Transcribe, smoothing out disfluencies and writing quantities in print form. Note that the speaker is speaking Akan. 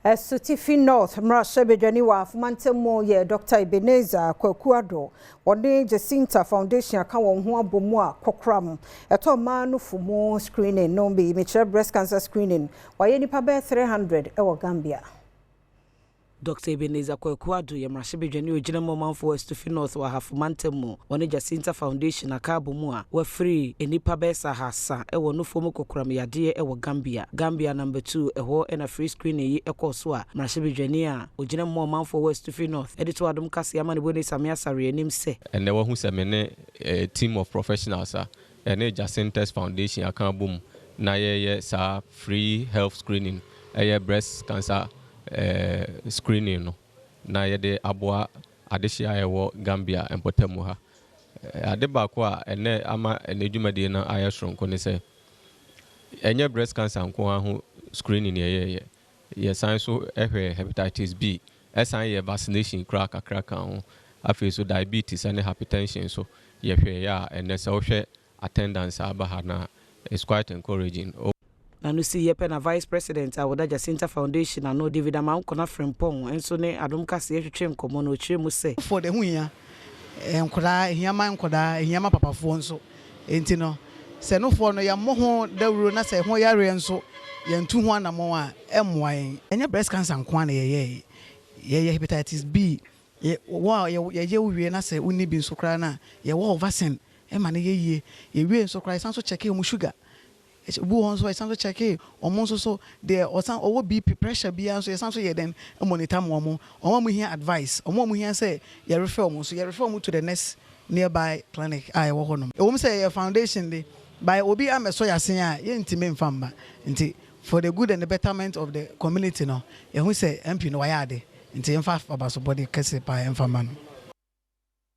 Asutifi North mmarahyɛbadwani wɔ Ahafo Mantam mu yɛ Dr. Ebenezer Kwaku Addo. Wɔne Jacinta Foundation aka wɔn ho abɔ mu a kokoram ɛtɔ mmaa nufu mu screening no bi, mekyerɛ breast cancer screening, wɔayɛ nipa bɛyɛ 300 ɛwɔ Gambia. Dr Ebenezer Kwaku Addo yɛ mmarahyɛbadwani ogyina mu ɔmanfoɔ Asutifi North wɔ Ahafo Mantam mu. Wɔne Jacinta Foundation aka abɔ mu a wɔafiri nnipa bɛyɛ sɛ 300 ɛwɔ nufoɔ mu kokoram yadeɛ ɛwɔ Gambia, Gambia Number 2. Ɛhɔ ɛna free screening yi ɛkɔɔ so a mmarahyɛbadwani a ogyina mu ɔmanfoɔ wɔ Asutifi North ɛde to Adom Kaseɛ ama ne bɔne Same Asare anim sɛ Ɛnɛ wahu sɛ me ne team of professionals a ɛne Jacinta's Foundation aka abɔ mu na yɛyɛ saa free health screening, ɛyɛ breast cancer screening no, na yɛde aboa adehyɛ a ɛwɔ Gambia mpɔtam ha. Ade baako a ɛnɛ ama ɛnɛ dwumadie no ayɛ soronko ne sɛ ɛnyɛ breast cancer nko ara ho screening yɛyɛyɛ, yɛsan so ɛhwɛ hepatitis B, ɛsan yɛ vaccination koraa kakra ka ho. Afei so diabetes ne hypertension so yɛhwɛ yɛ a ɛnɛ sɛ wohwɛ attendance aba ha no, it's quite encouraging. Na no si yɛpɛ na vice president a wɔda Jacinta Foundation ano, David Amankona Frempɔn, nso ne Adom Kaseɛ twetwe nkɔmmɔ no, ɔkyerɛ mu sɛ for de ho hia nkwadaa, ehia ma nkwadaa, ehia ma papafoɔ nso. Nti no sɛ nofoɔ no yɛmmɔ ho dawuro na sɛ ho yareɛ nso yɛntu ho anammɔn a, ɛmmoa yɛn. Ɛnyɛ breast cancer nko ara na yɛyɛ, yɛyɛ hepatitis B. Yɛ wɔ a yɛyɛ wo wie na sɛ wonni bi nso koraa no a, yɛwɔ vaccine ɛma no yɛ yie. Yɛwie nso koraa, yɛsan so check wɔn sugar. Obi wɔ hɔ nso, yɛsan so check ɔmo nso so deɛ ɔsan ɔwɔ BP, pressure biara nso, yɛsan so yɛ dɛn monitor mo ɔmo. Ɔmo a mo hia advice, ɔmo a mo hia sɛ yɛrefer ɔmo nso, yɛrefer ɔmo to the next nearby clinic a ɛwɔ hɔ nom. Ɛwɔ mu sɛ yɛyɛ foundation de by obi amɛsɔ yasen a yɛntumi nfa mba, nti for the good and the betterment of the community no, yɛho sɛ MP no wayɛ ade, nti yɛmfa abasobɔde kɛse paa yɛmfa ma no.